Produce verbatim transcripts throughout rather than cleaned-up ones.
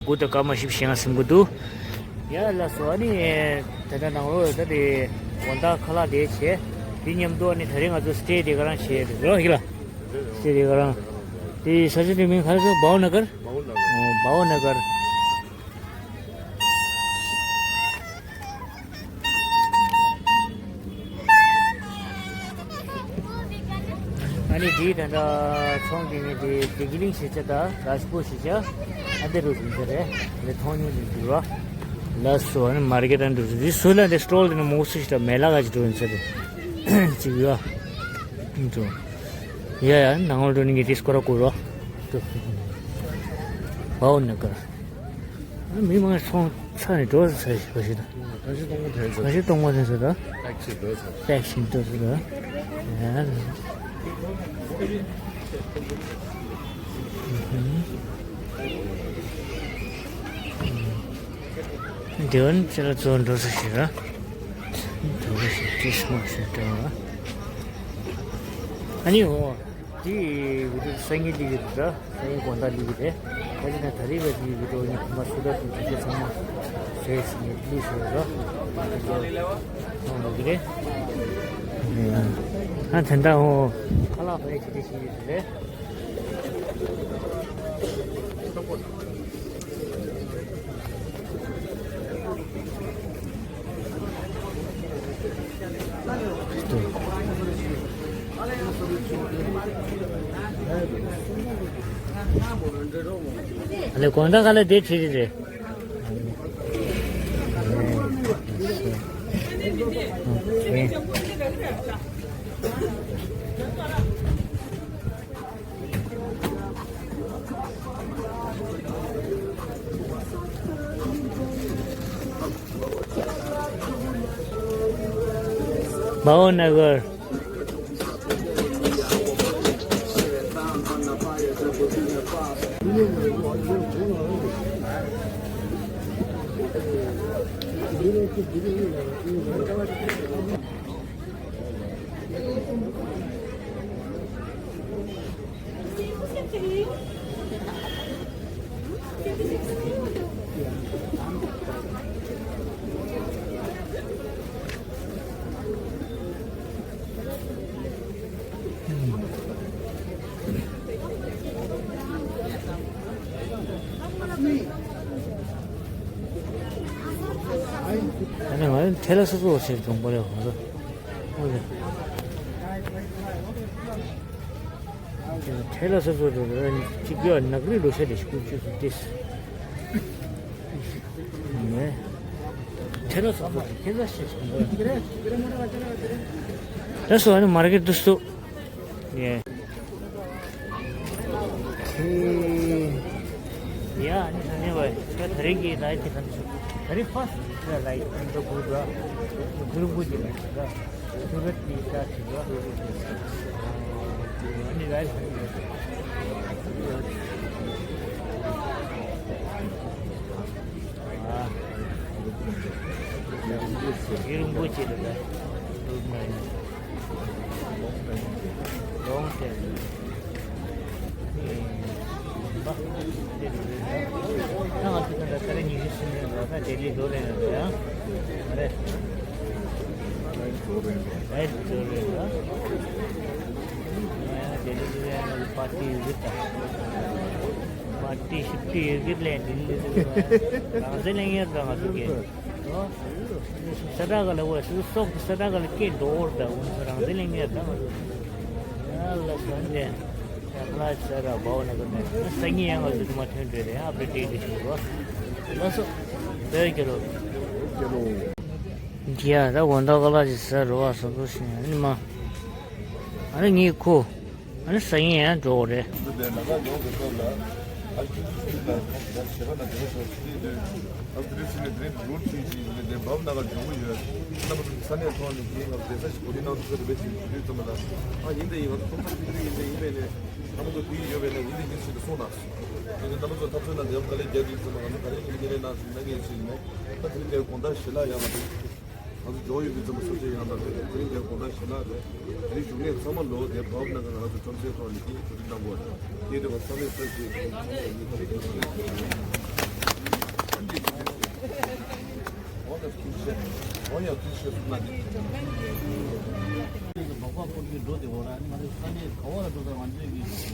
དགུ་དང་སྐར་མ་བཞི་བཅུ་ཞེ་ལྔ་ཟིན་གྱི་འདུག་ཡ་ལགས་སོ། ཨ་ནི་ད་ལྟ་ནང་ལོགས་ད་དེ་དགོང་དག་ཁ་ལག་དེ་བྱས། དེ་མཉམ་དུ་ཨ་ནི་ད་རེས་ང་ཚོ་སི་ཊེ་དེ་ག་རང་བྱས་རེད་རོ་ཧི་ལ། སི་ཊེ་དེ་ག་རང་། དེ་ས་ཆ་དེ་མིང་ག་རེ་ཟེར། བའོ་ན་གར། ཨོ་བའོ་ན་གར། ཨ་ནི་འདི་ད་ལྟ་ཚོང་གི་མི་དེ་བདེ་སྐྱིད་གླིང་ཞེས་བྱ་དང་རཱཇ་པུར་ཞེས་བྱ་ཨ་འདི་རུ་ཟིན་ཚེ་རེད། ལས་མཐོང་ཉུང་ནས་འདུག་ར། ལགས་སོ། ཨ་ནི་མར་ཀེ་ཊི་ཨ་འདི་རུ་ཟིན། འདི་སུ་ལ་འདི་སི་ཊོལ་འདི་ནི་མོ་སུ་ཞིག་དང་མེ་ལ་ག་ཅིག་འགྲོ་ཡིན་ཚེ་རེད་ཅིག་ཡོད། འགྲོ་ཡ་ཡ། ནང་ལ་འགྲོ་ནི་ངས་དེ་སྐོར་ར་བསྐུར་རོགས། བའོ་ན་གར། མི་མང་ཚོང་ཚ་ནས་འགྲོ་ས་ཞིག་པ་ཞིག་དང་། ཁ་ཤས་གཏོང་མ་ཐུབ་ས། ཁ་ཤས་གཏོང་མ་ཐུབ་ས་དང་། ཏེག་སི་འགྲོ་ས་དང་། ཏེག་སི་འགྲོ་ས་དང་། ཡ། འདི་བ་ནི་ཅི་ལ་ཚོ་འགྲོ་ས་ཞིག་ར། འགྲོ་ས་ཞིག་ཅི་སྨོ་ཞིག་འགྲོ་བ། ཨ་ནི་འོ། དེ་བི་ཌིའོ་སང་ཉིན་སླེབས་ཀྱི་རེད། སང་ཉིན་དགོང་དག་སླེབས་ཀྱི་རེད། ད་ཅི་ན་ད་རེས་ཀྱི་དེ་བི་ཌིའོ་ཉིད་ཁོ་མ་སུ་ད་དུ་དུས་ཚོད་ཚང་མ་བཟོས་ཟིན་ནས་བླུགས་ཟིན་རོ། ཁོང་འགྲོ་གི་རེད། ཨ་དེ་འདྲ་འོ། ཁ་ལག་བས་ཇི་འདྲ་ཞིག་རེད། ཨ་ལེ་དགོང་དག་ག་ལ་དེ་ཁྲིད་རེད། भावनगर। ཨ་ནི་ང་ཐལ་ལ་སོ་སོ་ཟེར་གྱོང་པོ་རེད་ཧོ་རེད། ཨོ་ལེ། ཁྲེ་ལ་སོ་སོ་རུ་རུ་གཅིག་ཡོད་ནག་རི་ལོ་ཤ་དེ་ཤི་ཀུ་ཅུ་སུ་ཏིས། ནེ། ཁྲེ་ལ་སོ་སོ་རུ་ཁྱེད་ལ་ཤི་ཤི་ཀུ། ད་སོ་ཨ་ནི་མར་ཀེ་ཊི་དུ་སུ། ཡེ། ཁྱེད། ཡ་ཨ་ནི་ས་ནེ་བ་ད་ད་རེས་ཀྱི་ལའི་ཕི་ཁན་ཚུ། ད་རེས་ཕར་སི་ཊི་ལའི་ཕི་ཁན་ཚུ་གུ་རུ་གུ་རུ་གུ་ཅི་ལ་ཤི་ད། སུ་ར་ཏི་ད་ཤི་ད། ཨ་ནི་ལའི་ཕི་ཁན་ཚུ། ཨ། ཡུན་རིང་པོ་ཅིག་རེད་ད། Long time. ད་ང་ཚོ་ད་ལྟ་ཉི་ཤུ་ཟིན་ནས་ད་ལྟ་ལྡི་ལི་འགྲོ་རན་ཡོད་རེད་ཡ། ཨ་རེད། ཨེ་འགྲོ་རན་ཡ། ལྡི་ལི་འགྲོ་ཡ་ན་པར་ཊི་ཡོད་གི་ད། པར་ཊི་ཤུ་ཊི་ཡོད་གི་ལས་ལྡི་ལི་རང་སེ་ལེན་ཡ་ད་ང་ཚོ་གི། ས་ཏྲ་ག་ལ་འོ་སུ་སོག་ས་ཏྲ་ག་ལ་སྐད་འགྲོ་འོར་ད་འོ་ས་རང་སེ་ལེན་ཡ་ད་ང་ཚོ། ཡ་ལ་སོན་ཏེ། ཡ་ལ་ས་ར་བའོ་ན་ག་ནས་སང་ཉིན་ཡང་ང་ཚོ་དུ་མ་ཐོན་འདྲེ་རེད་ཨ་པི་ཏི་ཏི་ཞིག་རོ། ལ་སོ། བོད་རྒྱལ་ལོ། རྒྱལ་ལོ། འདི་ཡ་ད་འོ་ད་ག་ལ་ཞིག་ས་རོ་བ་སོ་སོ་ཞིག་ཨ་ནི་མ། ཨ་ནི་ངའི་ཁུ། ཨ་ནི་སང་ཉིན་ཡང་འགྲོ་དགོས་རེད། འདི་ནས་ལ་ཁ་ཡོང་དུས་སྐབས་ལ་ཨ་ཁྱུ་ཁྱུ་ལ་ཁ་ཞེ་པོ་ན་དེ་ཚོ་ཞུ་དུས་དུས་ཨ་ཙི་རེ་ཞིག་ནས་དེ་རིང་རུ་ཁྲིད་ཅིག་ཡིན་ནས་དེ་བབ་ན་ག་འཇོག་གི་ཡོད། རྣམ་པ་ཚོ་ས་གནས་ཐོག་ནས་ཀྱིས་ང་བསྡད་ས་ཞིག་གོ་སྒྲིག་གནང་ཐུབ་ས་རེད་པས་ཞུ་དུས་ཙམ་པ་ལ་ཨ་ཡིན་དེ་ཡིན་ང་ཚོ་ཁོང་ཚོ་ཁྱུ་ཁྱུ་ཡིན་དེ་ཡིན་པས་ནས་རྣམ་པ་ཚོ་དེ་ཡོད་པས་ན་ཡིན་དེ་ཡིན་ཞིག་ཏུ་གསུངས་གནང་སོང་། དེ་ནས་རྣམ་པ་ཚོ་འཐབ་རྩོད་ནང་འདེབས་དཀའ་ལས་རྒྱག་དུས་ཙམ་པ་ང་ཚོ་ག་རེ་ཡིན་ངེས་ལས་གནང་ཞིག་གནང་གི་ཡིན་ཞིག་ནས་ད་དེ་རིང་འདིར་དགོང་དག་ཞེ་ལ་ཡང་ང་ཚོ། ང་ཚོ་འགྲོ་ཡོད་པའི་ཙམ་སོ་སོའི་ཡང་ལ་རེད། དེ་རིང་འདིར་དགོང་དག་ཞེ་ལ་རེད། དེ་རིང་བཞུགས་གནས་ཚང་མ་ལོ་དེ་བབ་ན་ག་ང་ཚོ་ཁྲོམ་སའི་ཐོག་ནས་དེ་གོ་སྒྲིག་གནང་དགོས་རེད། དེ་དུས་ང་ཚང་མས་ས་ཞིག་གི་ཚང་མ་ཡིན་ཐུབ་པའི་ཐོག་ནས། ཡང་ཐུགས་རྗེ་ཆེ་གསུངས་ན་ནི། འབག་པ་སྐོར་གྱི་འགྲོ་དེ་འོ་ར་ནི་ང་ཚོ་ས་གནས་ག་བ་ལ་འགྲོ་ས་ང་ཚོས་ཀྱི་ཐུགས་རྗེ་ཆེ་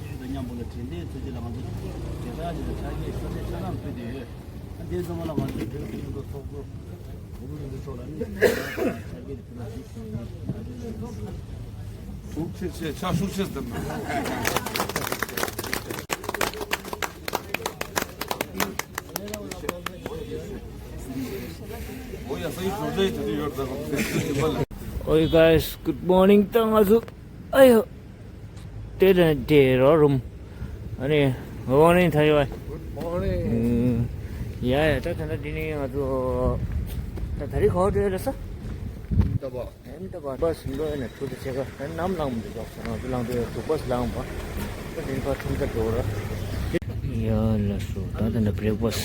ཞུ་དང་མཉམ་པོ་ལ་དྲན་རྟེན་ཚུལ་གྱི་ལ་ང་ཚོ་དེ་དག་ཅིག་ལ་ཕྱག་འཁྱེར་ས་གནས་ཆ་ཚང་ཕུལ་དེ་ཡོད། ཨ་འདི་ཚང་མ་ལ་ང་ཚོས་བོད་ཀྱི་ཡུལ་གྱི་ཚོགས་གཙོ་འགོ་ཁྲིད་ཚོགས་ལ་ནི་ཕྱག་འཁྱེར་ཕུལ་ལ་ཞུ། ཐུགས་རྗེ་ཆེ། ཕྱག་ཤུགས་ཆེ་ཟེར་ན། Oi, guys, good morning. ད་ང་ཚོ་ཨ་ཡོ་དེ་ལ་དེ་རོ་རུམ། ཨ་ནི་good morning ཐ་ཡོ། Good morning. ཡ་ཡ། ད་ད་ད་འདི་ནི་ང་ཚོ་ད་ད་རེས་ག་བར་འགྲོ་ཡ་རེད་ས། ད་བ། ཨེམ་ད་བ་བ་སི་འགྲོ་ཡ་ནས་ཐུག་ད་ཆེ་ག་ཨེམ་ནམ་ལངས་མི་འདུག་ཟེར། ང་ཚོ་ལངས་དུས་དུ་བ་སི་ལངས་པ། ད་དེ་ཕར་ཁྲོམ་ས་འགྲོ་ར། ཡ་ལ་སོ། ད་ད་ནི་breakfast.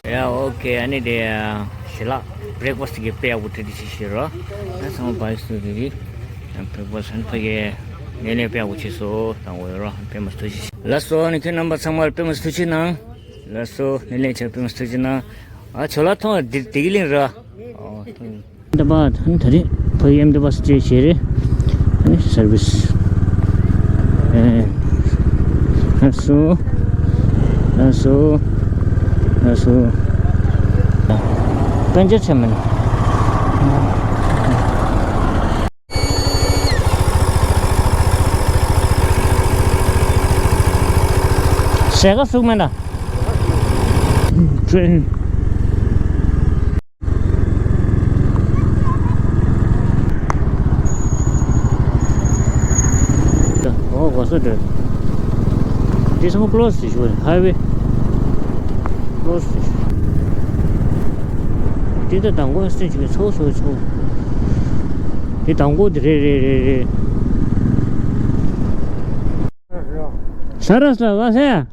ཡ་ཨོ་ཁེ། ཨ་ནི་དེ་ཞི་ལ་breakfast གི་དཔེ་ཡག་པོ་བྲིས་ཏེ་ཞིག་ཤེས་རོ། ད་ཚང་མ་བ་སི་དེ་རི་breakfast ཨ་ནི་ཕ་གི་ནས་ལས་དཔེ་ཡག་པོ་བྱས་སོ། དང་འོས་རོ། དཔེ་མ་ཐུགས་རྗེ་ཆེ། ལ་སོ། ཨ་ནི་ཁྱེད་རྣམ་པ་ཚང་མར་དཔེ་མ་ཐུགས་རྗེ་གནང་། ལ་སོ། ནས་ལས་ཆ་དཔེ་མ་ཐུགས་རྗེ་གནང་། ཨ་ཇོ་ལ་ཐོང་བདེ་སྐྱིད་གླིང་ར། ཨོ་ཐོང་། ད་བ་ད་ད་རེས་ཕ་གི་ཨེམ་ད་བ་སི་ཅེ་བྱེད་རེད། ཨ་ནི་སར་བི་སི། ཨེ། ལགས་སོ། ལགས་སོ། ལགས་སོ། པན་ཅར་ཆགས་མིན། ཟས་ག་ཟུག་མེད་ན། ཊེན། ཨོ་གོ་ས་འདྲ། འདི་ཚང་མ་ཀློ་སི་ཞུ་བ་ཧའི་ཝེ། ཀློ་སི། འདི་ད་དང་གོ་སི་ཅིག་ཚོ་སོ་ཚོ། འདི་དང་གོ་འདི་རེད་རེད་རེད་རེད། ས་ར་ས་བ་སེ།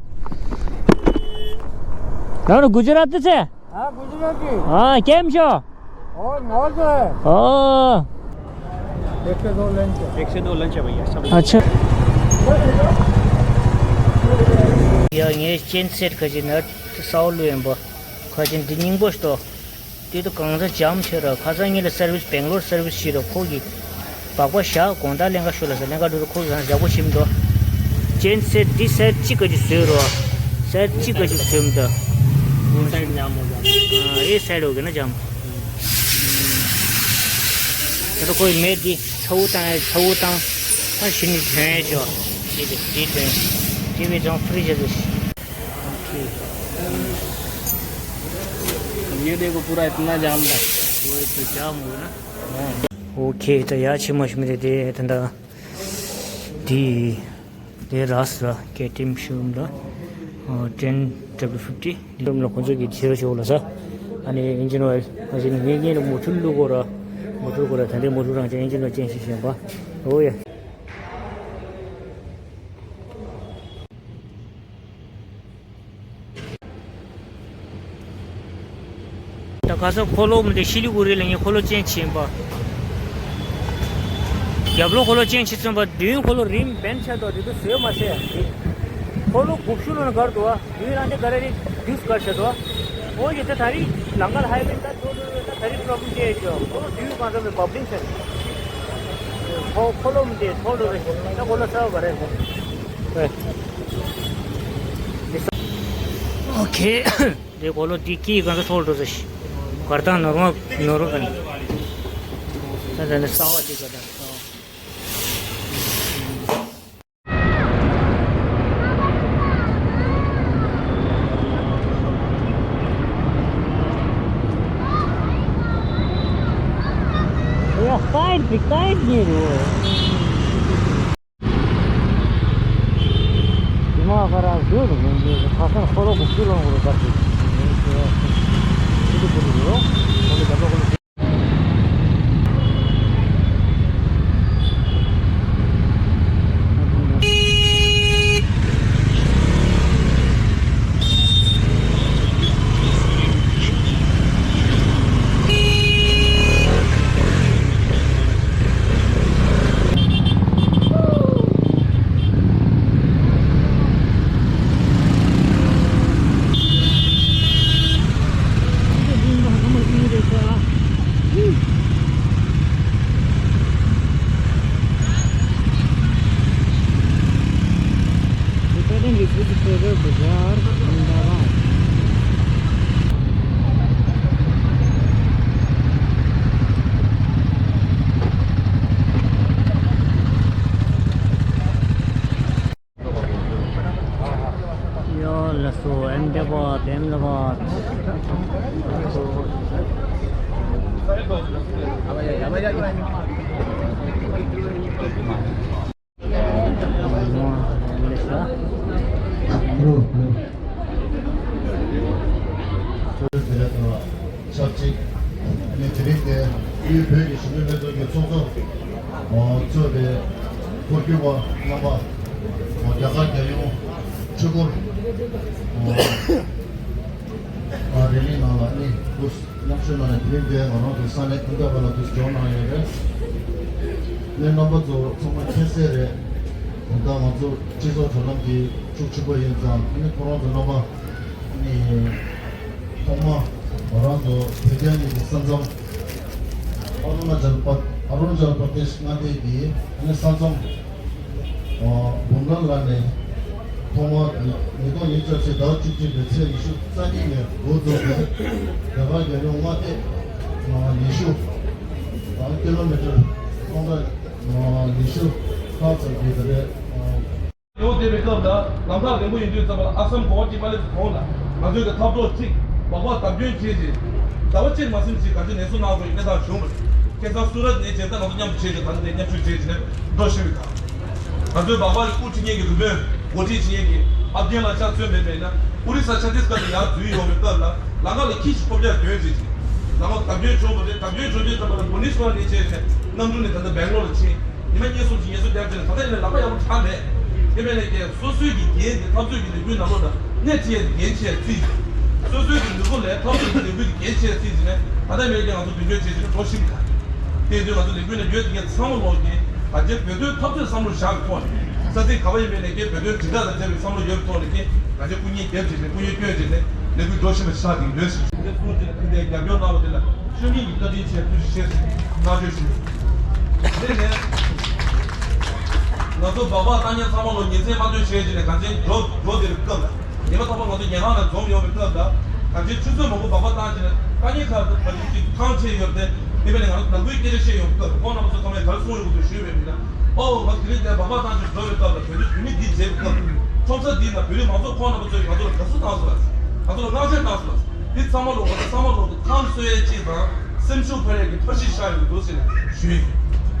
ད་རུ་གུ་ཇི་ར་ཏི་ཚེ། हाँ, गुजराती। हाँ, કેમ છો? और नवाज है। हाँ। एक से दो लंच है। एक से दो लंच है भैया, सब। अच्छा। ཡ་ངས་ཅན་སེ་ཁ་ཅིག་ན་སའོ་ལུ་ཡིན་པ། ཁ་ཅིག་འདི་རྙིང་པོ་ཞིག་ཏོ། དེ་དུ་གང་ཟག་འཇམ་ཆེ་ར། ཁ་སང་ངེད་ལ་སར་བིས་སྦེང་ལོར་སར་བིས་ཞིག་ར་ཁོ་གི། སྦག་སྦག་བཞག་དགོང་དག་ལེན་ག་ཤོད་ལ་ཟེར། ལེན་ག་འགྲོ་དུས་ཁོ་གང་ཡག་པོ་ཤེས་མི་འདུག་ཅན་སེ་འདི་སའེ་ཌི་གཅིག་ག་ཅིག་བཟོས་རོགས། སའེ་ཌི་གཅིག་ག་ཅིག་བཟོས་མི་འདུག ये साइड जाम हो गया। ཨ་ཨེ་སའེ་ཌི་འོ་གི་ན་འཇམ། ད་ལྟ་ཁོ་ཡི་མེད་འདི་ཚ་བོ་བཏང་ཡ། ཚ་བོ་བཏང་། ཨ་ཤི་ནི་དོན་ཡ་ཆོ། འདི་འདི་དོན། ཏི་ཝི་ཚང་ཕྲི་ཇི་འདི། ये देखो पूरा इतना जाम था। वो तो जाम हो गया ना। ཨོ་ཁེ། ད་ཡ་ཆེ་མ་ཤི་མི་དེ་དེ་ད་ད། དེ་དེ་ར་ས་ར་ཀེ་ཊི་ཨེམ་ཤོ་རུམ་ལ། ཨོ་ཊེན་ཌབ་ལིའུ་ཕིབ་ཊི་རུམ་ལ་ཁོང་ཚོ་གི་ཆེ་ར་ཆེ་བོ་ལ་ས། ཨ་ནི་ཨིན་ཇིན་ཨོ་ཡལ་ཨ་ཅེ་ནི་ངེད་ངེད་ལ་མོ་ཊར་བླུག་གོ་ར། མོ་ཊར་གོ་ར། ད་ལྟའི་མོ་ཊར་རང་ཅན་ཨིན་ཇིན་ལ་ཅན་ཤི་ཤན་པ། ཨོ་ཡ། ད་ག་ས་འཁོར་ལོ་མི་འདུག་ཤི་ལི་གུ་རི་ལ་ངས་འཁོར་ལོ་ཅན་ཆེན་པ། རྒྱབ་ལོགས་འཁོར་ལོ་ཅན་ཆེ་ཚོན་པ། མདུན་འཁོར་ལོ་རིམ་བན་ཆ་དོ་དེ་ཚོ་བཟོས་མ་ཟད། འཁོར་ལོ་དགུ་བཅུ་ལོན་གར་འདུག་བ། མདུན་རང་ཅན་ག་རེ་རེད་དུས་གར་ཆ་དོ། འོ་ཡོད་ད་ད་རིང་ལང་ཀར་ཧའི་ཝེ་ད་ཚོ་དོ་ད་ད་རིང་པོ་རོ་བི་ལེམ་ཅན་ཡོད་ཅོ། འཁོར་ལོ་དུས་གང་ས་མི་བབ་ལིང་ཆ། འཁོར་འཁོར་ལོ་མི་འདུག་འཁོར་ལོ་རེད་ད། འཁོར་ལོ་གསར་པ་རེད། ཨོ་ཁེ། དེ་འཁོར་ལོ་དེ་ཀི་གང་ས་འཁོར་འགྲོ་ས་ཤི། གར་དང་ནོར་མ་ནོར་ག་ནི། ད་ད་ནི་གསང་བ་དེ་ག་ད་གསང་བ། ཡ་ཁའི་ཁའི་ཉེ་རུ། དེ་མ་ཁ་ར་བཟོས་འདུག་ངན་གྱི་ཁ་སང་ཁོ་རོ་གུ་སུ་ལོང་གུ་རུ་བར་གྱི་ངན་གྱི་ཁོ་རོ་གུ་རུ་ཁོ་རོ་རྒྱབ་ལོག་གུ་རུ། Em de bo, em de bo. ཆབས་ཅིག་ནི་དེ་རིང་དེ་དབུས་བོད་ཀྱི་གཞོན་ནུ་ལྷན་ཚོགས་ཀྱི་ཚོགས་གཙོ་གཙོས་པའི་སྐོར་བསྐྱོད་པ་རྣམ་པ། རྒྱ་གར་རྒྱལ་ཡོངས་ཆོས་འཁོར་རེ་ལིའི་ནང་ལ་ནི་སྐུ་མཉམ་ཞུགས་གནང་ནས། དེ་རིང་འདིར་ང་རང་ཚོའི་ས་གནས་ཨེམ་ད་བྷ་ལ་དུ་འབྱོར་གནང་ཡོད་པས། ནི་རྣམ་པ་ཚོ་ཚང་མ་མཁྱེན་གསལ་རེད། ད་ལྟ་ང་ཚོ་སྤྱི་ཚོགས་དྲ་ལམ་གྱི་ཤུགས་ཆེན་པོ་ཡིན་ཙང་། ནི་ཁོ་རང་ཚོ་རྣམ་པ་ནི་ཐོག་མ་ང་རང་ཚོ་བོད་རྒྱ་གཉིས་ཀྱི་ས་མཚམས། ཨ་རུ་ན་ཅལ་པ་ཨ་རུ་ན་ཅལ་པར་དེཤ་མངའ་སྡེ་གི་ནི་ས་མཚམས། ཨ། བུམ་ཐང་ལ་ནས་ཐོག་མར་ཉིས་སྟོང་ཉི་ཤུ་རྩ་གཅིག་ཟླ་བ་བཅུ་གཅིག་པའི་ཚེས་ཉི་ཤུ་རྩ་གཉིས་ནས་འགོ་བཙུགས་ཏེ། རྒྱ་གར་རྒྱལ་ཡོངས་མངའ་སྡེ་ཉི་ཤུ་དང་ཀི་ལོ་མི་ཊར་སྟོང་ཕྲག་ཉི་ཤུ་ལྷག་ཙམ་གྱིས་ད་རེས། ཡོང་བསྡད་པའི་སྐབས་ལ། ལམ་ཐག་རིང་པོ་ཡིན་དུས་ཙམ་པ་ལ། ཨ་སམ་གོ་བ་གཅིག་མ་སླེབས་གོང་ལ་ང་ཚོས་ཀྱི་འཐབ་གྲོགས་གཅིག་སྦག་སྦག་བརྡབ་སྐྱོན་བྱས་རྗེས། ཟླ་བ་གཅིག་མ་ཟིན་ཞིག་ག་ཚོད་ནས་སུ་གནང་སོང་ཡིན་གནས་སྟངས་བྱུང་བ་རེད། ཁ་སང་སུ་རད་ནས་མཇལ་ད་ང་ཚོ་མཉམ་དུ་བྱས་རྗེས་ད་ལྟ་དེ་མཉམ་ཞུགས་བྱས་རྗེས་ནས་འགྲོ་བཞིན་པའི་སྐབས། ང་ཚོའི་སྦག་སྦག་གི་དབུ་ཁྲིད་མཁན་གྱི་རུ་དཔོན། འགོ་ཁྲིད་བྱེད་མཁན་གྱི་ཨབ་རྒན་ལ་ཕྱག་མཚོན་མེད་པས་ན། ཨོ་རི་ས་ཆ་ཏིས་གྷར་ནས་ཡར་འཛུལ་ཡོང་བའི་སྐབས་ལ། ལམ་ཁ་ལ་ཁྱི་ཞིག་ཁོ་བརྒྱབ་སྐྱོན་བྱས་རྗེས། ལམ་ཁ་བརྡབ་སྐྱོན་བྱུང་བ་རེད། བརྡབ་སྐྱོན་བྱུང་དུས་ཙམ་པ་ལ་བྷུ་ནི་ཤར་ནས་བྱས་རྗེས་གནམ་གྲུ་ནས་ད་ལྟ་སྦེང་ལོར་ལ་ཕྱིན། ཉི་མ་གཉིས་གསུམ་ཞིག་ངལ་གསོ་བརྒྱབ་རྗེས་ནས་ད་ལྟ་ཡིན་ན་ལག་པ་ཡག་པོ་འཆང་མེད། དེ་བས་ན་ཀྱེ་སོ་སོའི་གི་འགན་དེ་འཐབ་རྩོད་ཀྱི་ལས་འགུལ་ནང་ལོགས་ལ་གནས་ཁྲིད་ཡས་འགན་ཆེ་བརྩིས། སོ་སོའི་གི་ལུས་པོ་ལས་འཐབ་རྩོད་ཀྱི་ལས་འགུལ་གྱི་འགན་ཆེ་བརྩིས་ཟིན་ནས། ད་ལྟ་མེད་ཀྱེ་ང་ཚོ་མདུན་སྐྱོད་བྱེད་ཀྱི་འགྲོ་བཞིན་ག། དེ་དུས་ང་ཚོ་ལས་འགུལ་ནང་ཡོད་དེ་ངས་ཚང་མ་ལོག་གི་ག་ཅེ་བོད་དོན་འཐབ་རྩོད་བསམ་བློ་བཞག་གི་ཐོག་ནས། ས་ཚིགས་ག་བ་ཡིན་པའི་ནས་ཀྱེ་བོད་དོན་དྲིལ་བསྒྲགས་དང་འབྲེལ་བའི་བསམ་བློ་ཡོད་པའི་ཐོག་ནས་ཀྱེ་ག་ཅེ་སྐུ་ཉིད་རྒྱབ་བྱས་ནས་སྐུ་ཉིད་སྐྱོན་བྱས་ནས་ལས་འགུལ་འགྲོ་བཞིན་པ་ཆགས་ཏེ་ཡོད་ཟིན། དེ་གསུངས་རྗེས་ལ་དེ་འདྲའི་རྒྱབ་སྐྱོར་གནང་བ་དེ་ལ། ཤོད་མཁན་གྱི་བཀའ་དྲིན་ཆེ། ཐུགས་རྗེ་ཆེ་ཞེས་བསྔགས་བརྗོད་ཞུ། དེ་ནས་ང་ཚོ་སྦག་སྦག་བཏང་མཁན་ཚང་མ་ལོ་ཉིན་མཚན་མ་གཏོགས་བྱས་རྗེས་ནས་གངས་ཅན་འགྲོ་འགྲོ་བསྡད་པའི་སྐབས་ལ། ཉི་མ་རྟག་པར་ང་ཚོ་ཉལ་ཁང་ནང་འཛོམས་ཡོང་བའི་སྐབས་ལ། གངས་ཅན་ཆུ་ཚོད་མང་པོ་སྦག་སྦག་བཏང་རྗེས་ནས་ཐག་ཉེ་ཁ་དུ་བ་ཅིག་ཅིག་ཐང་ཆད་ཡོད་དེ། དེ་བས་ནས་ང་ཚོ་ནང་ཁུལ་སྐད་ཆ་བཤད་ཡོང་སྐབས། ཁོང་རྣམ་པ་ཚོ་ཚང་མས་ག་རེ་གསུངས་ཡོང་གི་འདུག་ཞུས་པའི་མི་ལ། ཨོ་ང་དེ་རིང་འདིར་སྦག་སྦག་བཏང་རྗེས་འགྲོ་བའི་སྐབས་ལ། བོད་དོན་བོད་མི་འདི་མཇལ་བའི་སྐབས། ཁྲོམ་ས་འདིའི་ནང་བོད་རིགས་མང་ཚོགས་ཁོང་རྣམ་པ་ཚོས་ང་ཚོ་ལ་དགའ་བསུ་གནང་སོང་བ། ང་ཚོ་ལ་བསྔགས་བརྗོད་གནང་སོང་བ། འདི་ཚང་མ་ལོ་ང་ཚོ་ཚང་མ་ལོ་ཐང་གསོ་ཡས་ཅིག་དང་སེམས་ཤུགས་འཕར་ཡས་ཀྱི་ཐབས་ཤེས་ཤར་ཡོང་གི་འདུག་ཟེར་ནས་ཞུས་ཡིན།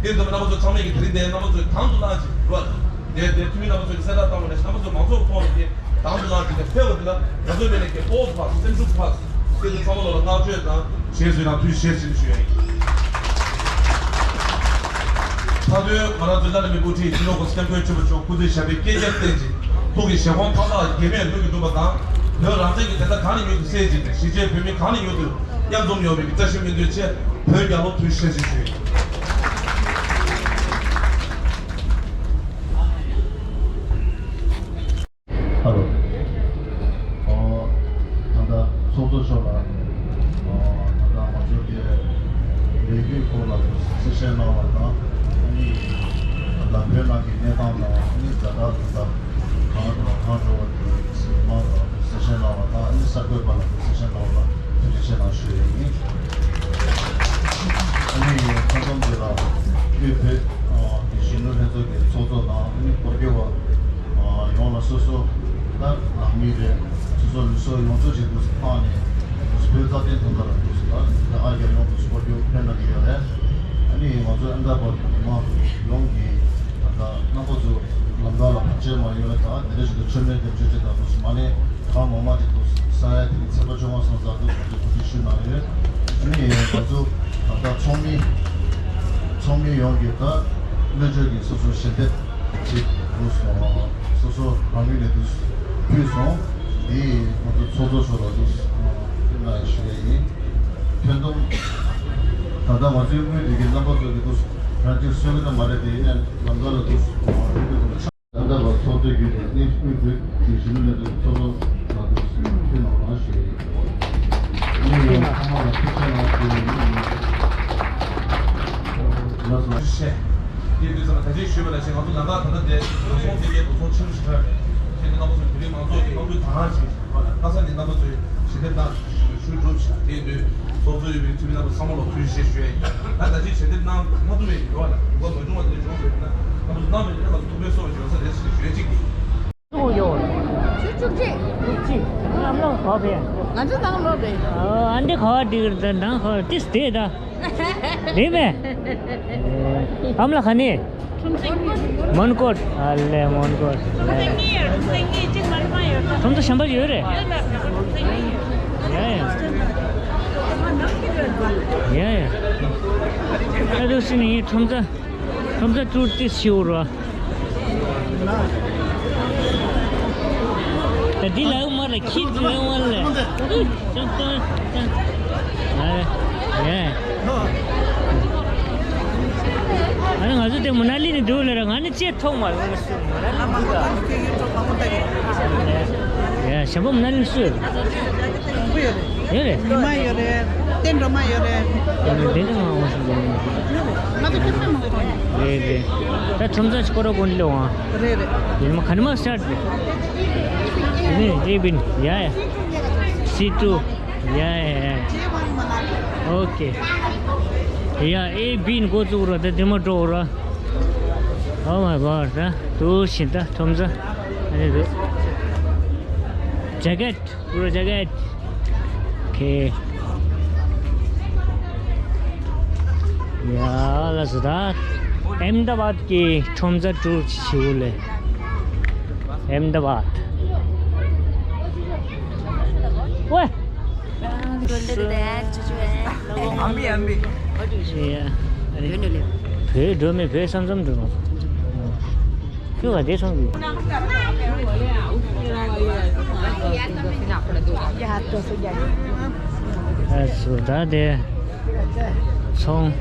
དེ་ཚོ་རྣམ་པ་ཚོ་ཚང་མས་ཀྱི་དེ་རིང་འདིར་རྣམ་པ་ཚོས་དང་དུ་བླངས་ཀྱིས་རོགས། དེ་དེ་འཐུས་མི་རྣམ་པ་ཚོས་གསལ་བསྒྲགས་བཏང་བ་ནས་རྣམ་པ་ཚོ་མང་ཚོགས་ཁོངས་ལ་དེ་དང་དུ་བླངས་ཀྱིས་དེ་ཕེབས་པ་དེ་ལ་ང་ཚོའི་མི་ནས་ཀྱི་ཨོ་ཕ་སེམས་ཤུགས་ཕ། དེ་ཚོ་ཚང་མ་ལོ་ལ་བསྔགས་བརྗོད་དང་། རྗེས་སུ་ཡང་ཐུགས་རྗེ་ཆེ་ཞུ་ཡ་ཡིན། མཐའ་དོན་ང་རང་ཚོའི་བླ་ན་མེད་པའི་དབུ་ཁྲིད་སྤྱི་ནོར་༸གོང་ས་༸སྐྱབས་མགོན་ཆེན་པོ་མཆོག་སྐུ་ཚེ་ཞབས་པད་བསྐལ་བརྒྱར་བརྟན་ཅིང་། ཐུགས་ཀྱི་བཞེད་དགོངས་མཐའ་དག་འགལ་མེད་ལྷུན་གྱིས་འགྲུབ་པ་དང་། བོད་རང་བཙན་གྱི་བདེན་མཐའ་གང་ནས་མྱུར་དུ་གསལ་བྱས་ཏེ། གཞིས་བྱེས་བོད་མི་གང་ནས་མྱུར་དུ་མཉམ་འཛོམས་ཡོང་བའི་བཀྲ་ཤིས་སྨོན་འདུན་ཆེད། བོད་རྒྱལ་ལོ། ཐུགས་རྗེ་ཆེ་ཞུ་ཡ་ཡིན། ཧ་ལོ། ཨོ། ད་ལྟ་ཚོགས་གཙོ་མཆོག་ལ། ཨོ། ད་ལྟ་ང་ཚོའི་གི་ལས་འགུལ་སྐོར་ལ་གསལ་བཤད་གནང་བ་དང་། ཨ་ནི་ད་ལྟ་བོད་ནང་གི་གནས་སྟངས་དང་། ཨ་ནི་ཛ་དྲག་ད་ལྟ་གང་དང་གང་འགྲོ་བ་དེ་ཚང་མ་ལ་གསལ་བཤད་གནང་བ་དང་། ཨ་ནི་གསར་འགོད་པ་ལ་གསལ་བཤད་གནང་བ་ལ་ཐུགས་རྗེ་ཆེ་གནང་ཞུ་ཡ་ཡིན། ཨ་ནི་མཚམས་མཚམས་དེ་ལ་དབུས་བོད་ཀྱི་གཞོན་ནུ་ལྷན་ཚོགས་ཀྱི་ཚོགས་གཙོ་དང་། ཨ་ནི་སྐོར་སྐྱོད་པ་ཡོངས་ལ་སོ་སོ་ད་ནང་མི་རེད། སོ་སོ་ལུས་སྲོག་ཡོངས་རྫོགས་ཅིག་འདུག་སེ་བཏང་ནས་འདུག་སེ་བོད་རྩ་དོན་དོན་དག་ལ་འདུག་སེ་ད་རྒྱ་གར་རྒྱལ་ཡོངས་ཀྱི་སྐོར་སྐྱོད་ཕེབས་གནང་གི་ཡོད་རེད། ཨ་ནི་ང་ཚོ་ཨེམ་ད་བྷ་ལ་མི་མང་ཡོངས་ཀྱིས་ད་ལྟ་རྣམ་པ་ཚོ་ལམ་ཁ་ལ་བར་ཆད་མ་ཡོང་བའི་ད་དེ་འདྲ་ཞིག་ཏུ་མཆོད་མེ་འདེབས་བྱས་ཅིག་དང་འདུག་སེ་མ་ཎི་གང་མང་མང་ཅིག་འདུག་སེ་བསགས་ཡ་དེ་གི་ཚེས་པ་བཅོ་ལྔ་སོང་ཙང་འདུག་སེ་ང་ཚོས་གོ་སྒྲིག་ཞུས་གནང་ཡོད། ཨ་ནི་ང་ཚོ་ད་ལྟ་ཚོགས་མི་ཚོགས་མི་ཡོངས་ཀྱིས་ད་སྨོན་ལམ་གྱི་སོ་སོ་ཞལ་འདེབས་ཅིག་འདུག་སེ་སོ་སོ་རང་ངོས་ནས་འདུག་སེ་ཕུལ་སོང་། འདི་ང་ཚོ་ཚོགས་གཙོ་མཆོག་ལ་འདུག་སེ་ཕུལ་གནང་ཞུ་ཡ་ཡིན། ཁྱོན་བསྡོམས་ད་ལྟ་ང་ཚོའི་དངུལ་དེ་གའི་རྣམ་པ་ཚོ་གི་འདུག་སེ་རང་གཅིག་གསོན་གི་ན་མ་རེད། དེ་ཡིན་ན་ལམ་ཁ་ལ་འདུག་སེ་མ་རེད། ད་ལྟ་བར་ཚོགས་གཙོའི་བརྒྱུད་ནས་ནི་དབུས་བོད་ཀྱི་གཞོན་ནུ་ལྷན་ཚོགས་ཀྱི་ཚོགས་གཙོ་ལགས་དང་ཕུལ་གནང་རོགས་ཞུ་ཡ་ཡིན། ཚང་མ་ལ་ཐུགས་རྗེ་ཆེ་གནང་ཞུ་ཡ་ཡིན། ལགས་སོ། ཞེས། དེ་དུས་ཙམ་ལ་ད་ཅི་ཞུས་པ་ནང་བཞིན་ང་ཚོ་ལམ་ཁ་ད་ལྟ་དེ་རུ་སོང་དེ་གའི་རུ་སོང་ཆེན་པོ་ཞིག་ཆགས་རེད། དེ་ནི་རྣམ་པ་ཚོ་བོད་རིགས་མང་ཚོགས་ཀྱི་དམངས་ཁྲོད་དང་ཞིག་ལྷག་ས་ནི་རྣམ་པ་ཚོས་ཞལ་འདེབས་གནང་ཞུ་སྒྲུབ་ཞིག་དེ་དུས་ཚོགས་གཙོ་ཡོད་པའི་འཐུས་མི་རྣམ་པ་ཚང་མ་ལ་ཐུགས་རྗེ་ཆེ་ཞུ་ཡ་ཡིན། ད་ད་ཅི་ཞལ་འདེབས་གནང་མ་ཐུབ་པའི་ཡོད་བ་ལ་འགྱུར་བ་མ་བྱུང་བ་དེ་འདྲ་བྱུང་བ་ཡོད་ན་རྣམ་པ་ཚོ་གནང་བའི་དེ་ལ་ང་ཚོ་ཐུགས་ཕན་གསོ་བ་ཞིག་ཡོང་ས་རེད་ཞེས་ཞུ་ཡ་གཅིག་གིས། ཏུ་ཡོད། ཆུ་བཅུ་གཅིག་བཅུ་གཅིག་ཨ་མ་ལོ་ག་པར་ཕེབས། ང་ཚོ་ནང་ལོགས་རེད། ཨ་འདི་ག་པར་འགྲིག་རེད། ད་ནང་ག་པར་ཏིས་དེ་ད། རེད་པས། ཨ་མ་ལགས་ག་ནས། མོན་གྷོ། ཨ་ལས་མོན་གྷོ། ཁྲོམ་ཚ་གཞན་པ་ཡོད་རེད། ཡ་ཡ། ཡ་ཡ། ད་དུ་སི་ནི་ཁྲོམ་ཚ། ཁྲོམ་ཚ་ཏུར་ཏི་ཤིའུ་རོ། ད་འདི་ལའུ་མ་ར་ཁྱི་འདི་ལའུ་མ་ལ། ཨ་ནི་ང་ཚོ་དེ་མུ་ན་ལི་ནས་འདུག་ལ་ར། ང་ནི་ཅེས་མཐོང་མ་རུང་སུ་མུ་ན་ལི་འདུག་ད། ཡ་ཞན་པ་མུ་ན་ལི་སུ་ཡོད་རེད། ཉི་མ་ཡོད་རེད། ཏན་སྒྲོལ་མ་ཡོད་རེད། ཡ་ནི་དེ་ནི་ང་འོང་སུ་འདུག་ང་ཚོ་ཁྱིམ་ཚང་མང་པོ་རེད་རེད། ད་ཁྲོམ་ཚ་ཅིག་སྐོར་ར་གོ་འདི་ལ་འོང་། རེད་རེད། ཡིན་མ་ག་ནི་མ་སི་ཊར་ཊི་རེད། ཡིན་ནི་ཨེ་བིན། ཡ་ཡ། སི་ཊུ། ཡ་ཡ་ཡ། ཨོ་ཀེ། ཡ་ཨེ་བིན་འགོ་བཙུགས་ར། ད་དེ་མ་འགྲོ་ར། Oh my God. ད་དུ་ཤིན་ད་ཁྲོམ་ཚ། ཨ་ནི་དུ། ཇེ་ཀེཊ། པུ་ར་ཇེ་ཀེཊ། ཁེ། ཡ་ལ་སུ་ད། ཨེམ་ད་བཱད་ཀྱི་ཁྲོམ་ཚ་ཊུར་ཆིའུ་ལེ། ཨེམ་ད་བཱད། ཝེ། ཨམ་བི་ཨམ་བི། ཡ། བོད་འགྲོ་མི་བོད་བསམ་བསམ་འགྲོ་རོགས། ཁྱོད་ག་དེ་སོང་གི། ཨ་སུ་ད་དེ་སོང་།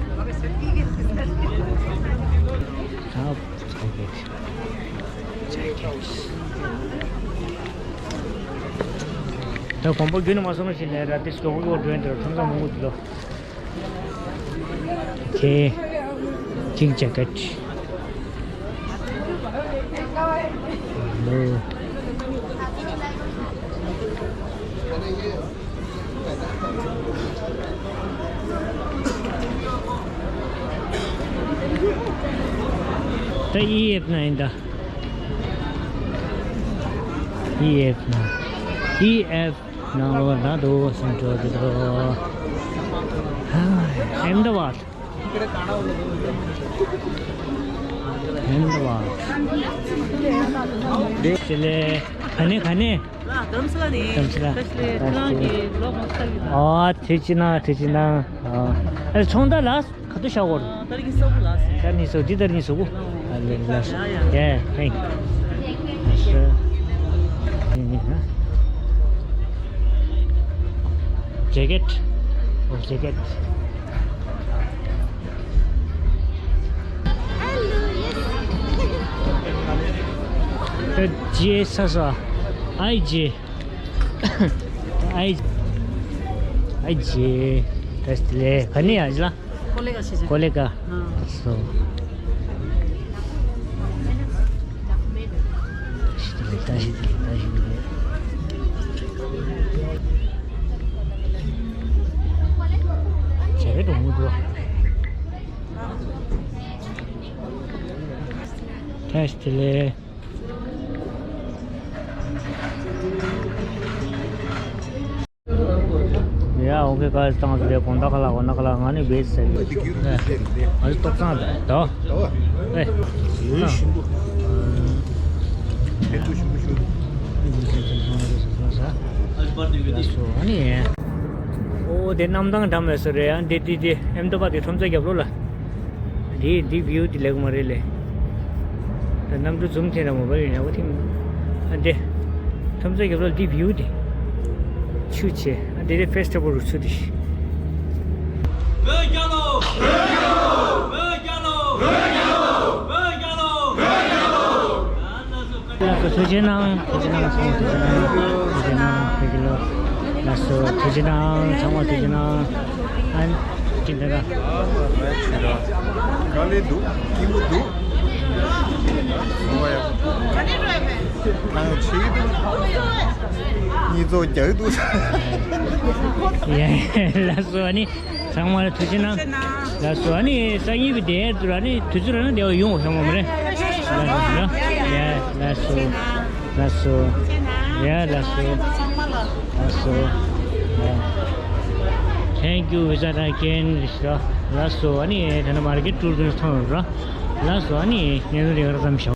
ཨ་ཚོགས་པའི་ད་གོམ་པ་རྒྱུན་ནས་མ་སོང་བཞིན་ལས་ར་དེ་སོག་པོ་འགྲོ་ཡིན་དེ་ཁྲོམ་ཚང་མང་པོ་འདུག་ལོ། ཁེ། ཅིང་ཇེ་ཀེཊ། ད་ཨི་ཨེབ་ན་ཡིན་ད། ཨི་ཨེབ་ན། ཨི་ཨེབ་ནང་ལོགས་ན་འདུག་སེམས་ཁྲོ་གི་འདུག་ཨེམ་ད་བཱད། ཨེམ་ད་བཱད། དེ་ལས་ག་ནས་ག་ནས། རྡ་རམ་ས་ལ་ནས། རྡ་རམ་ས་ལ། ཁྱེད་རང་གི་ལོ་མང་ས་ཡོད། ཨ་ཐུགས་རྗེ་གནང་། ཐུགས་རྗེ་གནང་། ཨ་ཚོང་བདག་ལགས། ཁ་ཐུག་ཤ་བོར། ད་རིང་གི་སོག་པོ་ལ་སོང་། ད་རིང་སོག་འདི་ད་རིང་སོག་པོ། ཨ་ལེ་ལ་སོ། ཡ་ཡ། ཡ་ཧེ། ཇེ་ཀེཊ། ཨོ་ཇེ་ཀེཊ། ད་ཇེ་ས་ས། ཨའི་ཇེ། ཨའི། ཨའི་ཇེ། བཀྲ་ཤིས་བདེ་ལེགས། ག་ནས་ཡ་ཇི་ལ། ཀོ་ལེ་ག་ཤེས་ཀོ་ལེ་ག། ཨ། སོ། བཀྲ་ཤིས་བདེ་ལེགས། བཀྲ་ཤིས་བདེ་ལེགས། བཀྲ་ཤིས་བདེ་ལེགས། ཇེ་ཀེཊ་འོང་གི་འདུག་བཀྲ་ཤིས་བདེ་ལེགས། ཡ། ཨོ་ཁེ། ག་ཙང་ཟེར་དགོང་དག་ཁ་ལ་འོ་ན་ཁ་ལ་ང་ནི་བེད་ཟེར་གི། ང་ཚོ་ཏོག་ཚང་དང་ད་ད་ཨེ་ཞིམ་པོ། དེ་ཚོ་ཞིམ་པོ་ཞུ། ཨོ་དེ་གནམ་ཐང་འགྲམ་ལ་སོ་རེད། ཨ་འདི་འདི་འདི་ཨེམ་ད་བཱད་དེ་ཁྲོམ་ཚ་རྒྱབ་ལོགས་ལ། འདི་འདི་བིའུ་འདི་ལེགས་མ་རེད་ལེ། ད་གནམ་གྲུ་འཛུམ་ཐེངས་ར་མོ་བ་ཡིན་ཡག་པོ་ཐེངས། ཨ་འདི། ཁྲོམ་ཚ་རྒྱབ་ལོགས་འདི་བིའུ་འདི། ཆུ་ཆེ། ཨ་འདི་འདི་ཕེ་སི་ཊི་བལ་རུ་ཆུ་འདི། བོད་རྒྱལ་ལོ། བོད་རྒྱལ་ལོ། བོད་རྒྱལ་ལོ། བོད་རྒྱལ་ལོ། བོད་རྒྱལ་ལོ། ལགས་སོ། ཐུགས་རྗེ་གནང་། ཐུགས་རྗེ་གནང་། ཚང་མ་ཐུགས་རྗེ་གནང་། ཐུགས་རྗེ་གནང་། ཐུགས་རྗེ་གནང་། ལགས་སོ། ཐུགས་རྗེ་གནང་། ཚང་མ་ཐུགས་རྗེ་གནང་། ཨན། ཅི་འདྲ་ག་དཀའ་ལས་འདུག་སྐྱིད་པོ་འདུག་ཨོ་ཡ། ཐང་ཆད་འདུག་གཉིས་ཚོགས་རྒྱག་འདུག་ཡ། ལགས་སོ། ཨ་ནི། ཚང་མ་ལ་ཐུགས་རྗེ་གནང་། ལགས་སོ། ཨ་ནི་སང་ཉིན་གྱི་དེ་ཚོ་ལ་ནི་དུས་ཚོད་རག་ན་བདེ་བ་ཡོང་བ་ཤོང་བ་མ་རེད། ལགས་སོ། ཡ་ལགས་སོ། ལགས་སོ། ཡ་ལགས་སོ། ཚང་མ་ལ། ལགས་སོ། ཡ། Thank you, Vijay again. ལགས་སོ། ཨ་ནི་ད་ནི་མར་ཀེཊ་ཊུར་དེ་ཚང་ར། ལགས་སོ། ཨ་ནི་ངས་ནི་རེ་བ་ཙམ་ཞུ།